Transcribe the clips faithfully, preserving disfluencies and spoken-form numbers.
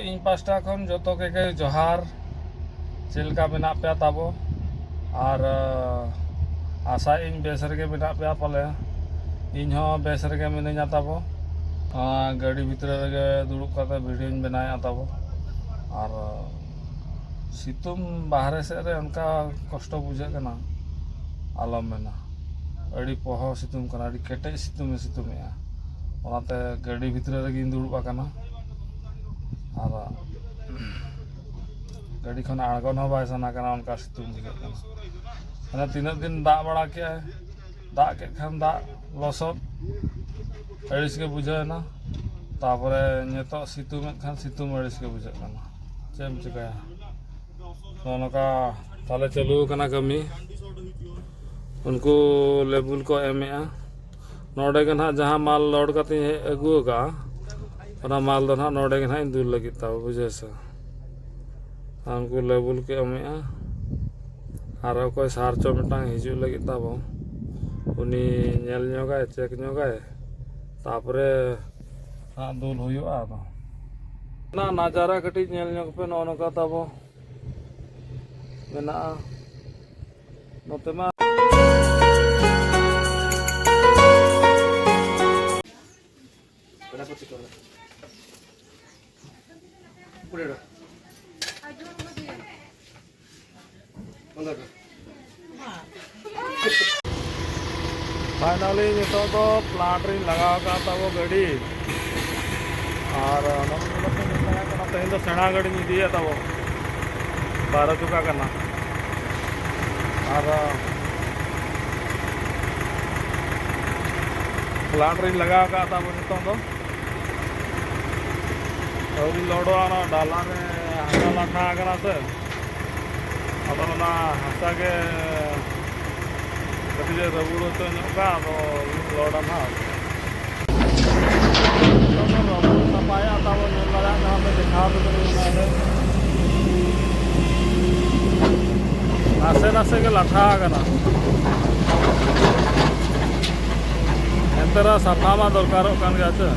ᱤᱧ ᱯᱟᱥᱴᱟ ᱠᱷᱚᱱ ᱡᱚᱛᱚ ᱠᱚᱜᱮ ᱡᱚᱦᱟᱨ᱾ ᱪᱮᱫ ᱞᱮᱠᱟ ᱢᱮᱱᱟᱜ ᱯᱮᱭᱟ ᱛᱟᱵᱚ? ᱟᱨ ᱟᱥᱟᱭᱟᱹᱧ ᱵᱮᱥ ᱨᱮᱜᱮ ᱢᱮᱱᱟᱜ ᱯᱮᱭᱟ ᱯᱟᱞᱮ᱾ ᱤᱧ ᱦᱚᱸ ᱵᱮᱥ ᱨᱮᱜᱮ ᱢᱤᱱᱟᱹᱧᱟ ᱛᱟᱵᱚ᱾ ᱱᱚᱣᱟ ᱜᱟᱹᱰᱤ ᱵᱷᱤᱛᱨᱤ ᱨᱮᱜᱮ ᱫᱩᱲᱩᱵ ᱠᱟᱛᱮ ᱵᱷᱤᱰᱤᱭᱳᱧ ᱵᱮᱱᱟᱣᱮᱫᱼᱟ ᱛᱟᱵᱚ᱾ ᱟᱨ ᱥᱤᱛᱩᱝ ᱵᱟᱦᱨᱮ ᱥᱮᱫ ᱨᱮ ᱚᱱᱠᱟ ᱠᱚᱥᱴᱚ ᱵᱩᱡᱷᱟᱹᱜ ᱠᱟᱱᱟ, ᱟᱞᱚᱢ ᱢᱮᱱᱟ᱾ ᱟᱹᱰᱤ ᱯᱚᱦᱚ ᱥᱤᱛᱩᱝ ᱠᱟᱱᱟ, ᱟᱹᱰᱤ ᱠᱮᱴᱮᱡ ᱥᱤᱛᱩᱝ ᱮ ᱥᱤᱛᱩᱝ ᱮᱫᱼᱟ᱾ ᱚᱱᱟᱛᱮ ᱜᱟᱹᱰᱤ ᱵᱷᱤᱛᱨᱤ ᱨᱮᱜᱮᱧ ᱫᱩᱲᱩᱵ ᱟᱠᱟᱱᱟ᱾ ᱟᱨ ᱜᱟᱹᱰᱤ ᱠᱷᱚᱱ ᱟᱬᱜᱚᱱ ᱦᱚᱸ ᱵᱟᱭ ᱥᱟᱱᱟ ᱠᱟᱱᱟ, ᱚᱱᱠᱟ ᱥᱤᱛᱩᱝ ᱵᱩᱡᱷᱟᱹᱜ ᱠᱟᱱᱟ᱾ ᱢᱟᱱᱮ ᱛᱤᱱᱟᱹᱜ ᱫᱤᱱ ᱫᱟᱜ ᱵᱟᱲᱟ ᱠᱮᱜᱼᱟᱭ, ᱫᱟᱜ ᱠᱮᱫ ᱠᱷᱟᱱ ᱫᱟᱜ ᱞᱚᱥᱚᱫ ᱟᱹᱲᱤᱥ ᱜᱮ ᱵᱩᱡᱷᱟᱹᱣ ᱮᱱᱟ᱾ ᱛᱟᱯᱚᱨᱮ ᱱᱤᱛᱚᱜ ᱥᱤᱛᱩᱝ ᱮᱫ ᱠᱷᱟᱱ ᱥᱤᱛᱩᱝ ᱟᱹᱲᱤᱥ ᱜᱮ ᱵᱩᱡᱷᱟᱹᱜ ᱠᱟᱱᱟ᱾ ᱪᱮᱫ ᱮᱢ ᱪᱤᱠᱟᱹᱭᱟ? ᱱᱚᱜᱼᱚ ᱱᱚᱝᱠᱟ ᱛᱟᱦᱞᱮ ᱪᱟᱹᱞᱩ ᱟᱠᱟᱱᱟ ᱠᱟᱹᱢᱤ᱾ ᱩᱱᱠᱩ ᱞᱮᱵᱩᱞ ᱠᱚ ᱮᱢᱮᱜᱼᱟ᱾ ᱱᱚᱰᱮ ᱜᱮ ᱱᱟᱦᱟᱜ ᱡᱟᱦᱟᱸ ᱢᱟᱞ ᱞᱳᱰ ᱠᱟᱛᱮᱧ ᱦᱮᱡ ᱟᱹᱜᱩ ᱟᱠᱟᱫᱼᱟ, ᱚᱱᱟ ᱢᱟᱞ ᱫᱚ ᱱᱟᱦᱟᱜ ᱱᱚᱰᱮ ᱜᱮ ᱱᱟᱦᱟᱜ ᱤᱧ ᱫᱩᱞ ᱞᱟᱹᱜᱤᱫ ᱛᱟᱵᱚ, ᱵᱩᱡᱷᱟᱹᱣ ᱥᱮ᱾ ᱟᱨ ᱩᱱᱠᱩ ᱞᱮᱵᱩᱞ ᱠᱚ ᱮᱢᱮᱜᱼᱟ᱾ ᱟᱨ ᱚᱠᱚᱭ ᱥᱟᱨ ᱪᱚ ᱢᱤᱫᱴᱟᱝ ᱦᱤᱡᱩᱜ ᱞᱟᱹᱜᱤᱫ ᱛᱟᱵᱚ, ᱩᱱᱤ ᱧᱮᱞ ᱧᱚᱜᱟᱭ, ᱪᱮᱠ ᱧᱚᱜᱟᱭ, ᱛᱟᱯᱚᱨᱮ ᱦᱟᱸᱜ ᱫᱩᱞ ᱦᱩᱭᱩᱜᱼᱟ᱾ ᱟᱫᱚ ᱚᱱᱟ ᱱᱟᱡᱟᱨᱟ ᱠᱟᱹᱴᱤᱡ ᱧᱮᱞ ᱧᱚᱜ ᱯᱮ, ᱱᱚᱜᱼᱚ ᱱᱚᱝᱠᱟ ᱛᱟᱵᱚ ᱢᱮᱱᱟᱜᱼᱟ᱾ ᱱᱚᱛᱮ ᱢᱟ ᱯᱷᱟᱭᱱᱟᱞᱤ ᱱᱤᱛᱚᱜ ᱫᱚ ᱯᱞᱟᱱᱴ ᱨᱤᱧ ᱞᱟᱜᱟᱣ ᱟᱠᱟᱫ ᱛᱟᱵᱚ ᱜᱟᱹᱰᱤ᱾ ᱟᱨ ᱚᱱᱟ ᱠᱚ ᱧᱮᱞᱚᱜ ᱠᱟᱱᱟ, ᱛᱮᱦᱮᱧ ᱫᱚ ᱥᱮᱬᱟ ᱜᱟᱹᱰᱤᱧ ᱤᱫᱤᱭᱟ ᱛᱟᱵᱚ, ᱵᱟᱨᱚ ᱪᱚᱠᱟ ᱠᱟᱱᱟ᱾ ᱟᱨ ᱯᱞᱟᱱᱴ ᱨᱤᱧ ᱞᱟᱜᱟᱣ ᱟᱠᱟᱫ ᱛᱟᱵᱚ ᱱᱤᱛᱚᱜ ᱫᱚ᱾ ᱟᱹᱣᱨᱤ ᱞᱳᱰᱚᱜᱼᱟ, ᱚᱱᱟ ᱰᱟᱞᱟ ᱨᱮ ᱦᱟᱥᱟ ᱞᱟᱴᱷᱟ ᱟᱠᱟᱱᱟ ᱥᱮ, ᱟᱫᱚ ᱚᱱᱟ ᱦᱟᱥᱟ ᱜᱮ ᱠᱟᱹᱴᱤᱡ ᱮ ᱨᱟᱹᱵᱩᱲ ᱦᱚᱪᱚ ᱧᱚᱜ ᱠᱟᱜᱼᱟ, ᱟᱫᱚ ᱞᱳᱰᱟ ᱱᱟᱦᱟᱜ᱾ ᱱᱤᱛᱚᱜ ᱫᱚ ᱨᱟᱹᱵᱩᱲ ᱥᱟᱯᱷᱟᱭᱟ, ᱛᱟᱵᱚ ᱧᱮᱞ ᱫᱟᱲᱮᱭᱟᱜ ᱠᱟᱱᱟ ᱯᱮ, ᱫᱮᱠᱷᱟᱣ ᱟᱯᱮ ᱠᱟᱹᱱᱟᱹᱧ ᱚᱱᱟ ᱨᱮ᱾ ᱱᱟᱥᱮ ᱱᱟᱥᱮ ᱜᱮ ᱞᱟᱴᱷᱟ ᱟᱠᱟᱱᱟ᱾ ᱮᱱᱛᱮ ᱨᱮᱦᱚᱸ ᱥᱟᱯᱷᱟ ᱢᱟ ᱫᱚᱨᱠᱟᱨᱚᱜ ᱠᱟᱱ ᱜᱮᱭᱟ ᱥᱮ᱾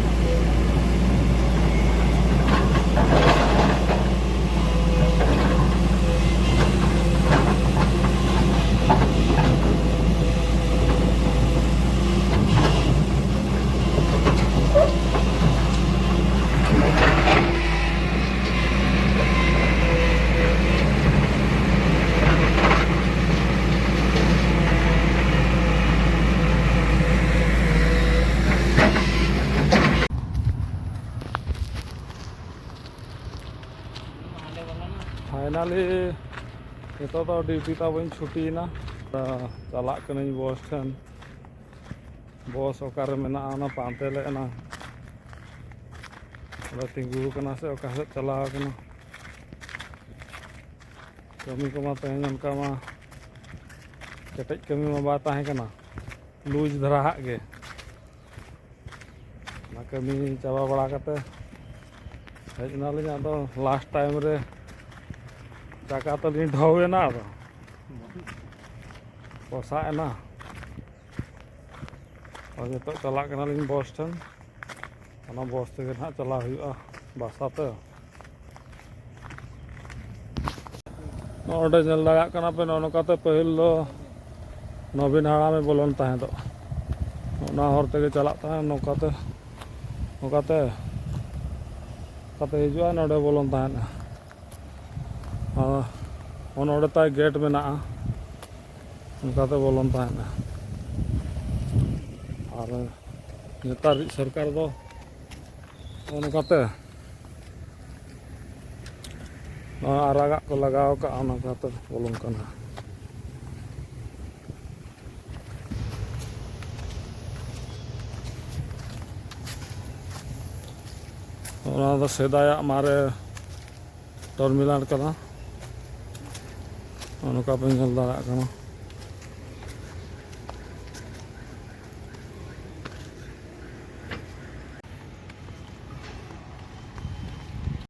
ᱯᱷᱟᱭᱱᱟᱞᱤ ᱱᱤᱛᱚᱜ ᱫᱚ ᱰᱤᱭᱩᱴᱤ ᱛᱟᱵᱚᱧ ᱪᱷᱩᱴᱤᱭᱮᱱᱟ᱾ ᱪᱟᱞᱟᱜ ᱠᱟᱹᱱᱟᱹᱧ ᱵᱚᱥ ᱴᱷᱮᱱ᱾ ᱵᱚᱥ ᱚᱠᱟᱨᱮ ᱢᱮᱱᱟᱜᱼᱟ, ᱚᱱᱟ ᱯᱟᱱᱛᱮ ᱞᱮ ᱮᱱᱟ᱾ ᱚᱸᱰᱮ ᱛᱤᱸᱜᱩ ᱟᱠᱟᱱᱟ ᱥᱮ ᱚᱠᱟ ᱥᱮᱫ ᱪᱟᱞᱟᱣ ᱟᱠᱟᱱᱟ? ᱠᱟᱹᱢᱤ ᱠᱚᱢᱟ ᱛᱮᱦᱮᱧ ᱚᱱᱠᱟ ᱢᱟ ᱠᱮᱴᱮᱡ ᱠᱟᱹᱢᱤ ᱢᱟ ᱵᱟᱭ ᱛᱟᱦᱮᱸ ᱠᱟᱱᱟ, ᱞᱩᱡᱽ ᱫᱷᱟᱨᱟ ᱦᱟᱜ ᱜᱮ᱾ ᱚᱱᱟ ᱠᱟᱹᱢᱤ ᱪᱟᱵᱟ ᱵᱟᱲᱟ ᱠᱟᱛᱮ ᱦᱮᱡ ᱮᱱᱟᱞᱤᱧ᱾ ᱟᱫᱚ ᱞᱟᱥᱴ ᱴᱟᱭᱤᱢ ᱨᱮ ᱪᱟᱠᱟ ᱛᱟᱹᱞᱤᱧ ᱰᱷᱚᱣ ᱮᱱᱟ, ᱟᱫᱚ ᱯᱚᱥᱟᱜ ᱮᱱᱟ᱾ ᱟᱨ ᱱᱤᱛᱚᱜ ᱪᱟᱞᱟᱜ ᱠᱟᱱᱟᱞᱤᱧ ᱵᱚᱥ ᱴᱷᱮᱱ᱾ ᱚᱱᱟ ᱵᱚᱥ ᱛᱮᱜᱮ ᱱᱟᱦᱟᱜ ᱪᱟᱞᱟᱣ ᱦᱩᱭᱩᱜᱼᱟ ᱵᱟᱥᱟ ᱛᱮ᱾ ᱱᱚᱜᱼᱚᱸᱰᱮ ᱧᱮᱞ ᱫᱟᱲᱮᱭᱟᱜ ᱠᱟᱱᱟ ᱯᱮ, ᱱᱚᱜᱼᱚ ᱱᱚᱝᱠᱟᱛᱮ ᱯᱟᱹᱦᱤᱞ ᱫᱚ ᱱᱚᱵᱤᱱ ᱦᱟᱲᱟᱢᱮ ᱵᱚᱞᱚᱱ ᱛᱟᱦᱮᱸᱫᱚᱜ᱾ ᱚᱱᱟ ᱦᱚᱨ ᱛᱮᱜᱮ ᱪᱟᱞᱟᱜ ᱛᱟᱦᱮᱸᱫ, ᱱᱚᱝᱠᱟᱛᱮ, ᱱᱚᱝᱠᱟᱛᱮ, ᱱᱚᱝᱠᱟᱛᱮ ᱦᱤᱡᱩᱜᱼᱟ, ᱱᱚᱰᱮ ᱵᱚᱞᱚᱱ ᱛᱟᱦᱮᱸᱫᱼᱟ᱾ ᱟᱨ ᱱᱚᱜᱼᱚ ᱱᱚᱰᱮ ᱛᱟᱭ ᱜᱮᱴ ᱢᱮᱱᱟᱜᱼᱟ, ᱚᱱᱠᱟᱛᱮ ᱵᱚᱞᱚᱱ ᱛᱟᱦᱮᱸᱫᱼᱟ᱾ ᱟᱨ ᱱᱮᱛᱟᱨᱤᱡ ᱥᱚᱨᱠᱟᱨ ᱫᱚ ᱱᱚᱜᱼᱚ ᱱᱚᱝᱠᱟᱛᱮ ᱱᱚᱣᱟ ᱟᱨᱟᱜᱟᱜ ᱠᱚ ᱞᱟᱜᱟᱣ ᱠᱟᱜᱼᱟ, ᱚᱱᱟ ᱠᱟᱛᱮ ᱵᱚᱞᱚᱱ ᱠᱟᱱᱟ᱾ ᱚᱱᱟ ᱫᱚ ᱥᱮᱫᱟᱭᱟᱜ ᱢᱟᱨᱮ ᱴᱟᱨᱢᱤᱱᱟᱞ ᱠᱟᱱᱟ᱾ ᱱᱚᱜᱼᱚ ᱱᱚᱝᱠᱟ ᱯᱮ ᱧᱮᱞ ᱫᱟᱲᱮᱭᱟᱜ ᱠᱟᱱᱟ᱾